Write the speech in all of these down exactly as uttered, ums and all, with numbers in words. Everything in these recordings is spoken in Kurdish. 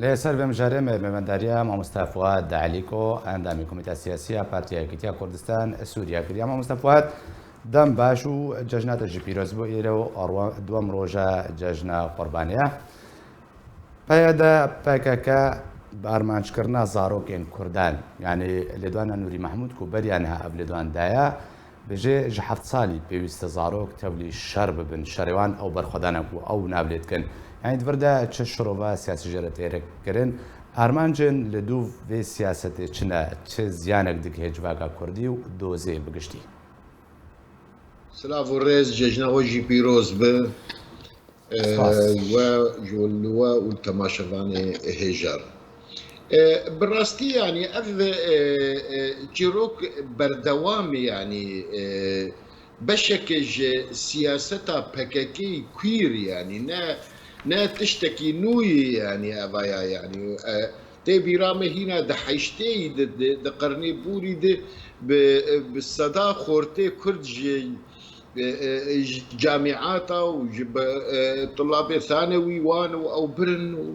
Lê ser vê mijarê me mêvendariya mamoste Fuad Elîko, endamê Komîteya Siyasî ya Partiya Yekîtiya Kurdistan Sûriye kiriye. Mamoste Fuad, dem baş û cejna te jî pîroz bo. Îro arwa-, duwem roja cejna Qurbanê ye. P Y D, P K K bi armanckirina zarokên Kurdan, yanî lêdwana Nûrî Mehmûd ku beriya niha ev lêdwan daye, dibêje ji heft salî pêwîst e zarok tevlî şer bibin, şerê wan ew berxwedana ku ew nav lê dikin. Yanî di vir de çi şirova siyasî jê re tê kirin? Armancên li dûv vê siyasetê çi ne? Çi ziyanek digihê civaka Kurdî û dozê bi giştî? Silav û rêz, cejna we jî pîroz be. Spas. E, we, ji we û temaşevanê hêja re. E, bi rastî, yanî, ev, e, e, çîrok berdewam e, yanî, e, beşekê ji siyaseta P K K'yê queer, yanî, ne, ne tiştekî nû ye, yanî, evaya, yanî, e, tê bîra me hîna di heştê yî di, di, di qernê borî di bi, bi seda xortê Kurd ji, e, e, ji camîata û ji be-, e, tulabê thanewî wan û ew birin û,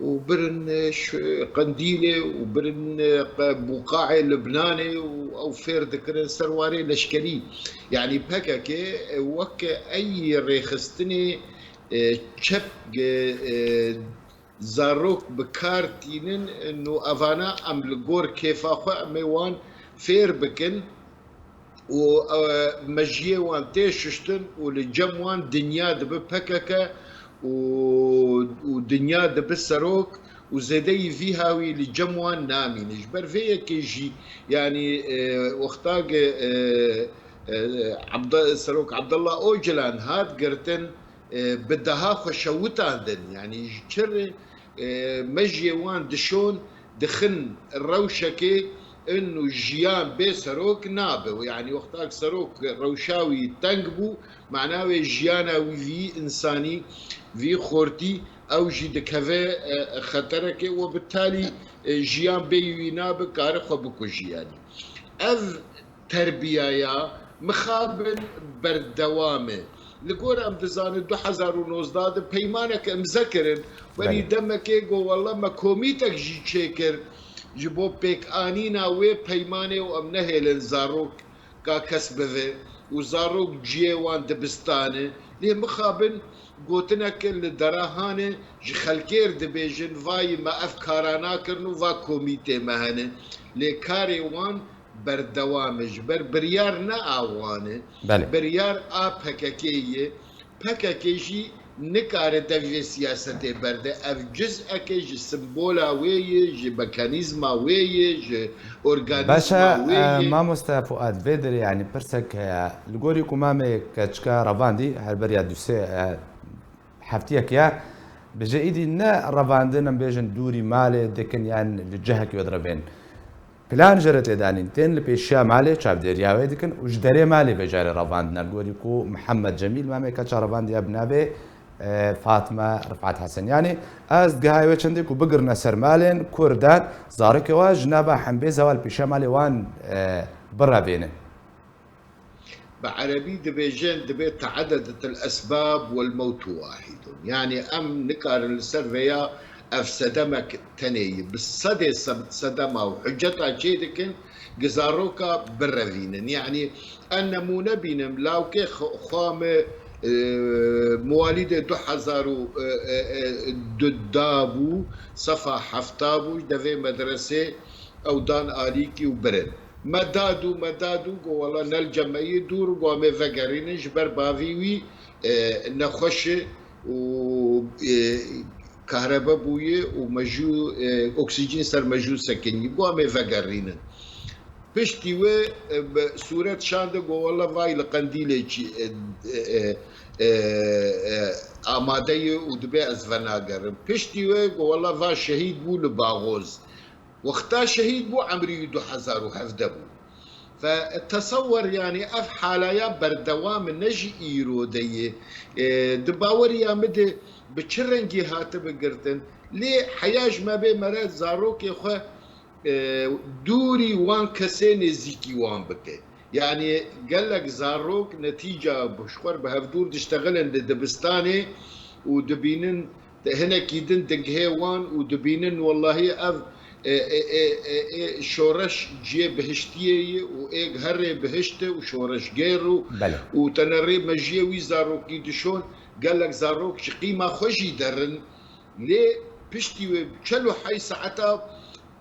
û birin, e, ş-, Qendîlê û birin, e, qe-, Buqaê Libnanê û ew fêr dikirin ser warê leşkerî. Yanî P K K, e, weke ey rêxistinê, e, çep, e, e, zarok bi kar tînin, û evana em li gor kêfa xwe em ê wan fêr bikin û, e, mejiyê wan tê şuştin û li cem wan dinya dibe P K K û, û dinya dibe serok û zêdeyî vî hawî li cem wan namîne. Ji ber vê yekê jî, yanî, e, wexta ke, e, e, Abd-, Serok Abdullah Ocalan hat girtin, e, bi deha xwe şewitandin. Yanî ji çi re, e, mejiyê wan dişon, dixin rewşekê in û jiyan bê serok nabe. Yanî wexta ku serok rewşa wî teng bû, mana wê jiyana wî vî însanî, vî xortî, ew jî dikeve, e, xeterekê û bi talî, e, jiyan bê wî nabe, kare xwe bikujî yanî. Ev terbiyaya mixabin berdewam e. Li gor em dizanin du hezar û nozdeh de peymanek imze kirin. Werî Belê. demekê got, wele me komîtek jî çêkir ji bo pêkanîna wê peymanê û em nehêlin zaroka kes bive û zarok ciyê wan dibistan e. Lê mixabin gotineke li dera hane ji xelkê re dibêjin, vayî me ev kara nakirin û va komîtê me hene. Lê karê wan berdewam e. Ji ber biryar ne a wan e. Belê. Biryar a P K K'ê ye. P K K jî nikare devê vê siyasetê berde. Ev ciz'eke ji simbola wê ye, ji mekanîzma wê ye, ji organîzma Baş e, wê e, ye. Mamoste Fuad, vê derê, yanî, pirsek heye. Li gorî ku mamê keçika revandî, her beriya du sê, e, heftiyek ya, bije îdî ne revandin, em bêjin, dûrî malê dikin yan li cihekî wê direvên. Plan jê re tê danîn, tên li pêşiya malê çavdêriya wê dikin û ji derê malê vê carê revandin. Li gorî ku Mihemed Cemîl, mamê keça revandiya bi navê, e, Fatma Rifat Hesen. Yanî ez digihayê wê çendê ku bigirine ser malên Kurdan, zarokê wan ji nava hembêza wan li pêşiya malê wan, e, birevênin. Bi erebî dibêjin, dibê teededet el esbab wel mewtu wahidun. Yanî em nikarin li ser vêya ev sedemek tenê ye. Bi sedê se-, sedema û hiceta çê dikin, gi zaroka birevînin. Yanî en nemûne bînim, lawkê xwe, xwe me, e, muwalîdê du hezar û du da bû, sefa hefta bû, devê medresê ew dan alîkî û birin. Me dadû, me dadû, got, wela ne li cem me yê dûr, got, em ê vegerînin, ji ber bavî wî, e, nexweş e û, e, kahrebe bûye û mejû, e, oksîjîn ser mejû sekinî. Got, em ê vegerînin. Piştî wê, e, bi sûret şande, got, wela vay li Qendîlê çi, e, e, e, e, e, amade ye û dibê ez venagerim. Piştî wê, got, wela va şehîd bû li Baxoz. Wexta şehîd bû, emrî wî du hezar û hevdeh bû. Fe tesewwer, yanî ev halaya berdewam e, ne ji îro de ye. E, di baweriya min de bi çi rengî hatibe girtin? Lê heya ji me bê mere zarokê xwe, e, dûrî wan kesê nêzîkî wan bike. Yanî gelek zarok netîca ji xwe re bi hevdûr diştexilin li dibistanê û dibînin hinekî din dingehê wan û dibînin wellahî ev, e, e, e, e, e, şoreş ciyê bihiştiyê ye û ê herê bihişt e û şoreşgêr û, Belê. û tenerê mejiyê wî zarokî dişon, gelek zarok ji qîma xwe jî derin. Lê piştî wê çel û heyş saeta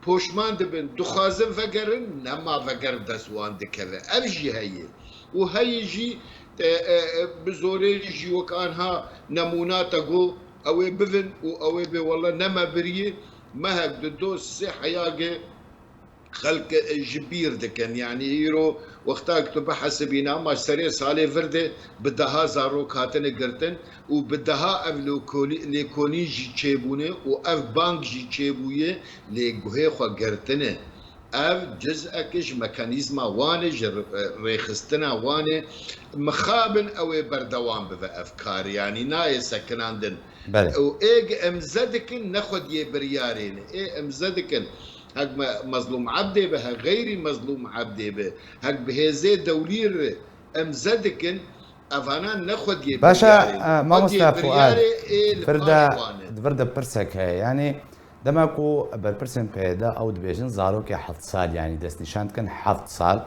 poşman dibin, dixwazin vegerin, nema veger dest wan dikeve. Ev jî heye. Û heye jî, e, e, e, bi zorê jî wek anha nemûna te got, ew ê bivin û ew ê bê wele ne me biriyê, mehek di do sê heyagê xelk, e, ji bîr dikin. Yanî îro wexta ku tu bihesibîne, ma serê salê vir de bi deha zarok hatine girtin û bi deha ev lêkolî-, lêkolîn jî çêbûne û ev bang jî çêbûye, lê guhê xwe girtine. Ev ciz'eke ji mekanîzma wan e, ji r-, rêxistina wan e. Mixabin ew ê berdewam bibe ev kar, yanî nayê sekinandin. Belê. Û ê ge emze dikin, ne xwediyê biryarê ne. Ê emze dikin. Hek me-, Mezlûm Ebdê be, hek xeyrî Mezlûm Ebdê be, hek bi hêzê dewlî re emze dikin, evana ne xwediyê Baş e, biryarê ne. e, mamoste Xwediyê Fuat, biryarê ê li vir de, paş wan e. Vir de pirsek heye. Yanî, dema ku berpirsên P Y D ew dibêjin zarokê heft sal, yanî destnîşan dikin heft sal,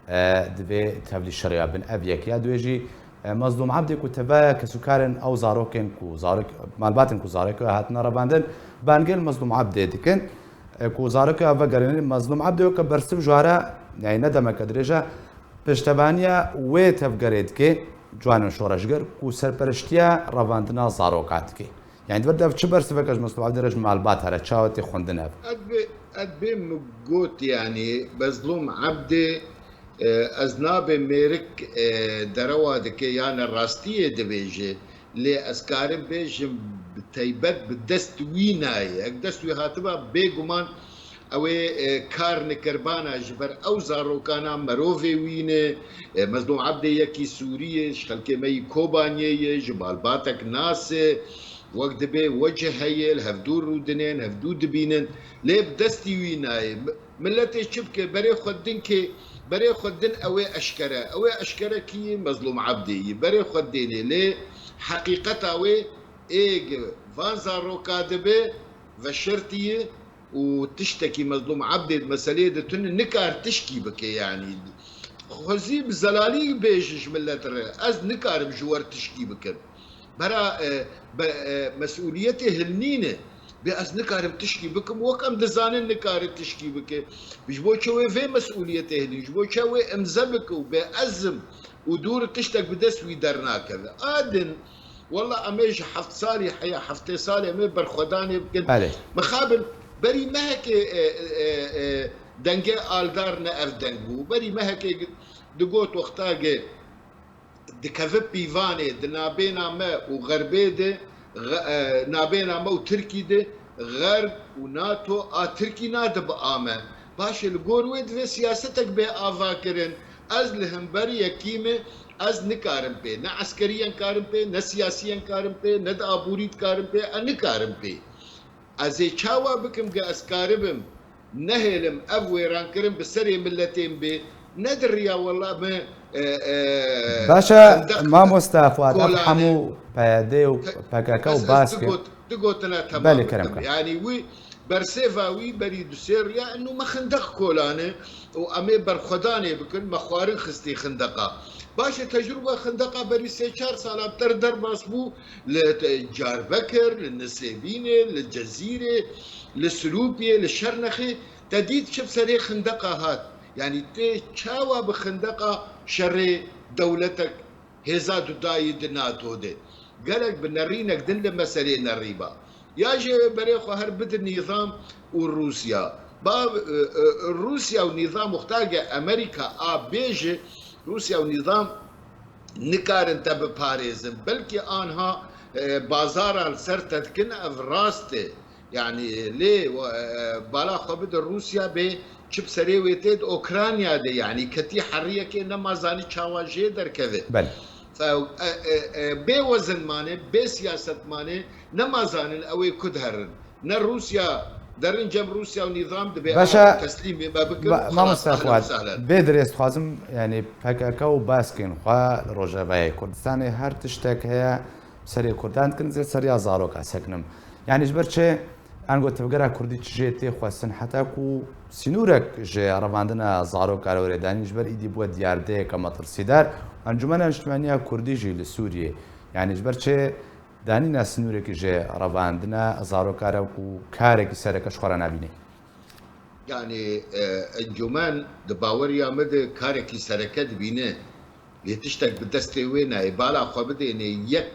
e, divê tevlî şerê ya bin. Ev yek ya. Duê jî, e, Mezlûm Ebdê ku tevaya kesûkarên ew zarokên ku zarok-, malbatên ku zarokê hatine revandin, bangê li Mezlûm Ebdê dikin, e, ku zarokê vegerîne. Mezlûm Ebdê weke bersiv ji wara, yanî ne demeke dirêj e, piştevaniya wê tevgerê dike, ciwanên şoreşger ku serpereştiya revandina zaroka dike. Yanî di vir de ev çi bersiveke ji Mezlûm Ebdê re ji malbat here, çawa tê xwendin ev? Edbê, edbê min got, yanî Mezlûm Ebdê, e, ez nabê mêrik, e, derewa dike, yani rastiyê dibêje, lê ez karim bêjim bi teybet bi dest wî nayê. Ek dest wî hatiba, bêguman ew ê, e, kar nikirbana ji ber ew zarokana merovê wî ne. E, Mezlûm Ebdê yekî Sûrî ye, ji xelkê me yî Kobaniyê ye, ji malbatek nas e. Wek dibê wecih heye, li hevdû rûdinên, hevdû dibînin. Lê bi destî wî nayê. Mi-, miletê çi bike? Berê xwe din kê, berê xwe din ew ê eşkere. Ew ê eşkere kî yî? Mezlûm Ebdê yî. Berê xwe dênê. Lê heqîqeta wê ê gi van zaroka dibe, veşartî ye û tiştekî Mezlûm Ebdê di meseleyê de tune nikar tişkî bike, yanî. Xwezî bi zelalî bêje ji milet re, ez nikarim ji we re tişkî bikim. Bera, e, be, e, mesûliyetê hilnîne. Bê ez nikarim tişkî bikim, wek em dizanin nikare tişkî bike. Ji bo çi wê vê mesûliyetê hilî, ji bo çi wê imze bike û bê ezm û dûr tiştek bi dest wî dernakeve. A din, wela em ê ji heft salî heya, heftê salê em ê berxwedanê bikin. Belê. Mixabin, berî mehekê, e, e, e, dengê Aldar ne ev deng bû. Berî mehekê digot wextagê dikeve pîvanê di nabêna me û Xerbê de, xe-, e, nabêna me û Tirkî de, Xerb û nato a Tirkî nadibe a me. Baş e, li gor wê divê siyasetek bê avakirin. Ez li hember yekî me, ez nikarim pê, ne eskeriyen karim pê, ne siyasiyen karim pê, ne di aborî dikarim pê, ez nikarim pê. Ez ê çawa bikim ge ez karibim nehêlim ev wêrankirin bi serê miletên bê, ne di riya wela me, e, e, Baş e, xindeq mamoste Fuat, ev kolane. Hemû P Y D û Te-, P K K û ez, ez baskê. Digot-, digotina Belê, tamam kerem bikim. Yanî wî bersêva wî berî du sê riya inu me xindeq kolane û em ê berxwedanê bikin, me xwarin xistî xindeqa. Baş e, tecrûba xindeqa berî sê çar sala ter derbas bû, li te-, Diyarbekir, li Nisêbînê, li Cezîrê, li Silûpiyê, li Şernexê, te dît çi bi serê xindeqa hat. Yanî tê çawa bi xindeqa şerê dewletek hêza dudayî di nato de. Gelek bi nerînek din li meselê nerîba. Ya jî berê xwe her bidin nîzam û Rûsya. Ba, e, e, Rûsya û nîzam wextagê Amerîka a bêje, Rûsya û nîzam nikarin te biparêzin. Belkî anha, e, bazara li ser te dikin, ev rast e. Yanî lê, e, bala xwe bide Rûsya bê çi bi serê wê tê di Okrayna de, yanî ketî heriyekê nema zanî çawa jê derkeve. Belê. Fe, e, e, e, bê wezin mane, bê siyaset mane, nema zanin ew ê ku diherin. Ne Rûsya, derin cem Rûsya û nîzam dibe Baş e, ew teslîmê me bikin, ba-, xelas, mamoste ahlen Fuat, sahlen. Bê dirêz dixwazim, yanî P K K û baskên xwe li Rojavayê Kurdistanê her tiştek heye, bi serê Kurdan dikin, zê seriya zaroka sekinim. Yanî ji ber çi ango tevgera Kurdî çi jê tê xwestin, heta ku sînorek ji revandina zaroka re were danîn, ji ber îdî bûye diyardeyeke metirsîdar. Encûmena Niştimaniya Kurdî jî li Sûriyê, yanî ji ber çi danîna sînorekî ji revandina zaroka re ku karekî sereke ji xwe re nabîne? Yanî, e, encûmen di baweriya min de karekî sereke dibîne. Lê tiştek bi destê wê nayê. Bala xwe bidênê yek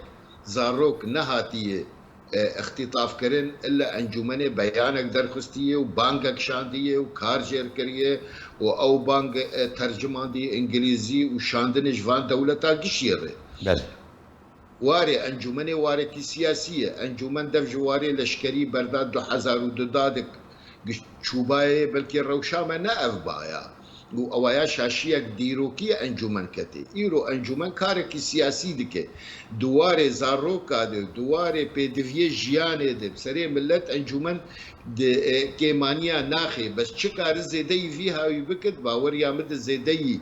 zarok nehatiye, e, îxtîtafkirin, illa encûmenê beyanek derxistiye û bangek şandiye û kar jêr kiriye û ew bang, e, tercimandiye îngilîzî û şandine ji van dewleta gişiyê re. Belê. Warê encûmenê warekî siyasî ye. Encûmen dev ji warê leşkerî berda du hezar û du da dik. Çûbayê belkî rewşa me ne ev baya. Û ewaya şaşiyek dîrokî encûmen ketê. Îro encûmen karekî siyasî dike. Di warê zaroka de, di warê pêdiviyê jiyanê de, bi serê milet encûmen di, e, kêmaniya naxê. Bes çi kare zêdeyî vî hawî bike, di baweriya min de zêdeyî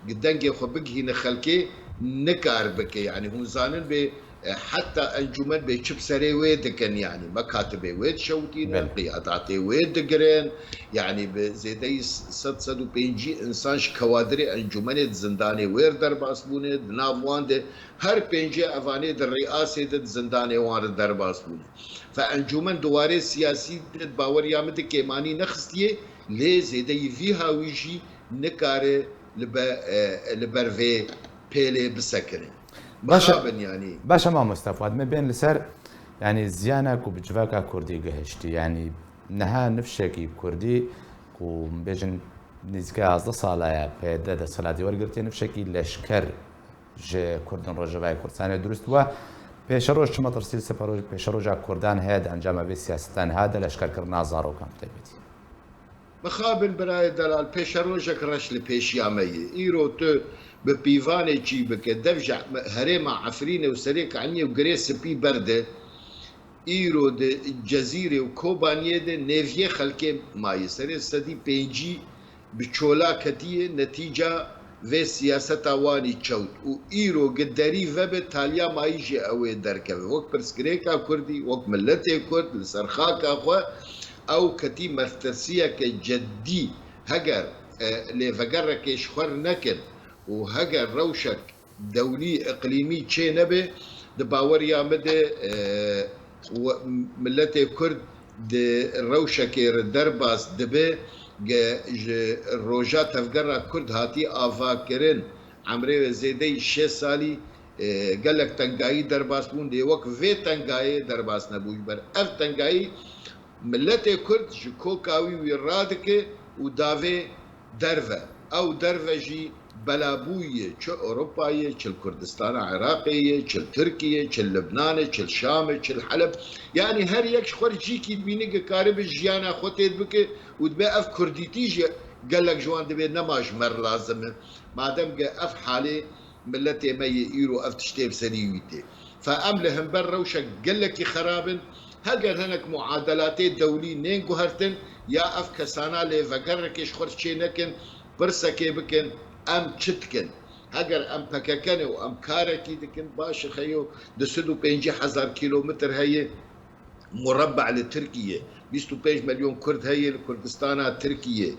dengê xwe bigihîne xelkê nikar bike. Yanî hûn zanin bê, e, heta encûmen bê çi bi serê wê dikin, yanî mekatibê wê dişewitînin, Belê. Qiyadatê wê digirin, yanî bi zêdeyî sed, sed û pêncî însan ji kewadirê encûmenê di zindanê wê re derbas bûne, di nav wan de her pêncê evanê di Rîasê de di zindanê wan re derbas bûne. Fe encûmen di warê siyasî de di baweriya min de kêmanî nexistiye, lê zêdeyî vî hawî jî nikare li be-, e, li ber vê pêlê bisekine. Baş e. Mixabin, yanî. Baş e mamoste Fuad, me bên li ser, yanî ziyana ku bi civaka Kurdî gihiştî, yanî niha nifşekî Kurdî ku bêjin nîzîka yazdeh sala ye P Y D desthilatî wergirtiye, nifşekî leşker ji Kurdin Rojavayê Kurdistanê dirust bû. Pêşeroj çi metirsî li ser pêşeroja Kurdan heye di encama vê siyaseta niha de leşkerkirina zarokan bi taybetî? Mixabin birayê delal, pêşerojek reş li pêşiya me ye. Îro tu bi pîvanê çî bike, dev ji herêma Efrînê û Serêkaniyê û Girê Spî berde. Îro di Cezîrê û Kobaniyê de nêviyê xelkê maye. Serê sedî pêncî bi çola ketiye, netîca vê siyaseta wanî çewt û îro gi derî vebe taliya mayî jî ew ê derkeve. Wek pirsgirêka Kurdî, wek miletê Kurd li ser xaka xwe ew ketî metirsiyeke ceddî. Heger, e, lêvegerekê ji xwe re nekin û heger rewşek dewlî, iqlîmî çê nebe, di baweriya min de, e, we-, miletê Kurd di rewşekê re derbas dibe, ge ji roja tevgera Kurd hatî avakirin, emrê wê zêdeyî şêst salî, e, gelek tengayî derbas bûn, lê wek vê tengayê derbas nebû. Ji ber ev tengayî miletê Kurd ji koka wî wî radike û davê derve. Ew derve jî belabûyî ye, çi Ewropa ye, çi li Kurdistana Iraqê ye, çi li Tirkiyê, çi li Libnanê, çi li Şamê, çi li Heleb. Yanî her yek ji xwe re cîkî dibîne ku karibe jiyana xwe têr bike û dibe ev Kurdîtî jî gelek ji wan dibê nema ji me re lazim e. Madem ku ev halê miletê me yê îro ev tiştê bi serî wî tê. Fe em li hember rewşek gelekî xerab in. Heger hinek muadelatê dewlî nên guhertin ya ev kesana lêvegerekê ji xwe re çê nekin, pirsekê bikin, em çi dikin? Heger em P K K ne û em karekî dikin, baş e, xeyo du sed û pêncî hezar kîlometr heye, murebe li Tirkiyê, bîst û pênc milyon Kurd heye li Kurdistana Tirkiyê.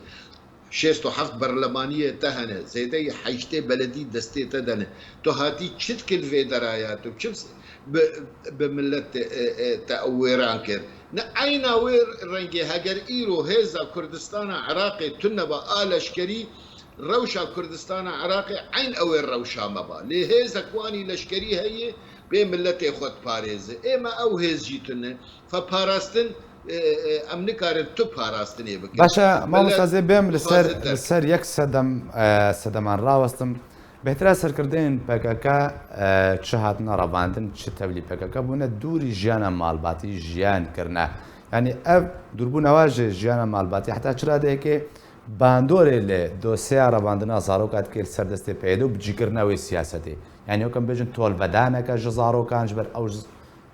Şêst û heft berlemaniyê te hene, zêdeyî heştê beledî destê te de ne. Tu hatî çi dikî li vê deraya? Tu çi bi, bi milet te, e, e, te wêran kir? Ne eyna wê rengê heger îro hêza Kurdistana Iraqê tune ba a leşkerî, rewşa Kurdistana Iraqê eyn ew ê rewşa me ba. Lê hêzek wanî leşkerî heye, bê miletê xwe diparêze. Ê me ew hêz jî tune. Fe parastin, e, e, em nikarin tu parastinê bikin. Baş e, mamosta, ez ê bêm li ser, li ser yek sedem, e, sedeman rawestim. Bêhtir e serkirdeyên P K K, e, çi hatine revandin, çi tevlî P K K bûne, dûrî jiyana malbatî jiyan kirine. Yanî ev dûrbûna wan ji jiyana malbatî heta çi radeyekê bandorê li dosyeya revandina zaroka dike li ser destê P Y D û bicîkirina wê siyasetê. Yanî wek em bêjin tolvedaneke ji zarokan ji ber ew ji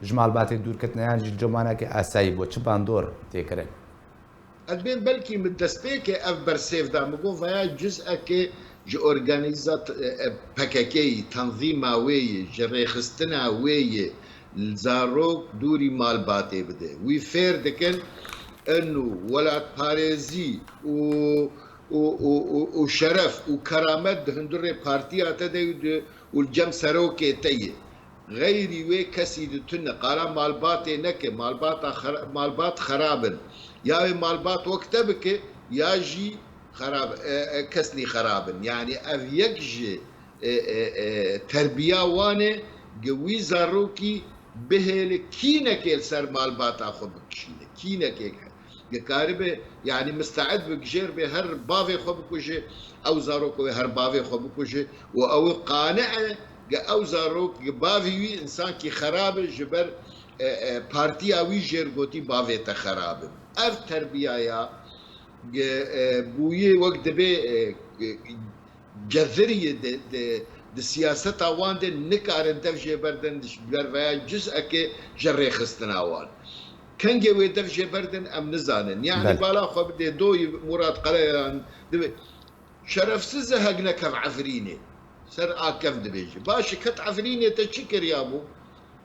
ji malbatê dûr ketine yan jî li cemanek asayî bû? Çi bandor tê kirin? Ez bên belkî min destpêkê ev bersêv da. Min got, vaya cizekê ji organîzat-, e, e, P K K'yî, tanzîma wê yê, ji rêxistina wê yê, zarok dûrî malbatê bide. Wî fêr dikin inu welatparêzî û, û, û, û, û şeref û keramet di hundurê partiya te de û di, û li cem serokê te ye. Xeyrî wê kesî di tune. Qala malbatê neke, malbata xera-, malbat xerab in. Ya wê malbat wek te bike, ya jî xerab, e, e, kesnî xerab in. Yanî ev yek ji, e, e, e, terbiya wan e, gi wî zarokî bihêle kînekê li ser malbata xwe bikişîne. Kînekê dikaribe, yanî misteed be, gijêr be, her bavê xwe bikuje, ew zarok wê her bavê xwe bikuje û ew qane e, ge ew zarok, ge bavê wî însankî xerab e, ji ber, e, e, partiya wî jêr gotî bavê te xerab e. Ev terbiyaya, ge, e, bûyê wek dibê, e, e, ceziriyê di, di, di siyaseta wan de nikarin dev jê berdin, ji ber veya cizekê ji rêxistina wan. Kengê wê dev jê berdin em nizanin. Yanî Belê. Bala xwe bidê doyî Murat Qeleyan, divê şerefsiz e hegnek hev Efrînê. Ser Akev dibêje. Baş e, ket Efrînê te çi kiriya bû?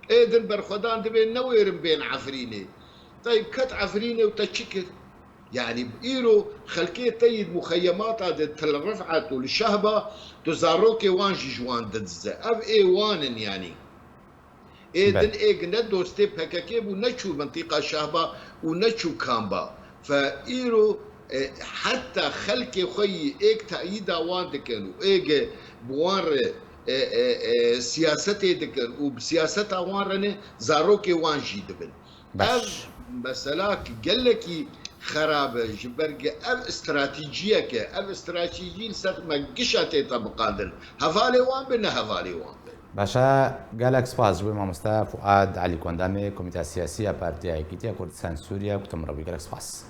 Ê din berxwedan dibê newêrin bên Efrînê. Teyb ket Efrînê û te çi kir? Yanî îro xelkê te yî di muxeyemata de, Til Rifet û li Şehba, tu zarokê wan jî ji wan didize. Ev ê wan in yanî. Ê Belê. Din ê gi ne dostê P K K bû, neçû mintîqa Şehba û neçû Kamba. Fe îro, e, heta xelkê xwe yî êk teyîda wan dikin û êk bi wan re, e, e, e, siyasetê dikin û bi siyaseta wan re ne zarokê wan jî dibin. Baş. Ev meselak gelekî xerab e, ji ber ge ev stratejiyek e, ev stratejî li ser me gişa tê tebiqandin. Hevalê wan be, ne hevalê wan be. Baş e, gelek spas ji bo mamoste Fuad Elî Kondemê, Komîteya Siyasî ya Partiya Yekîtiya Kurdistan Sûriye, ku te min re bûyî. Gelek spas.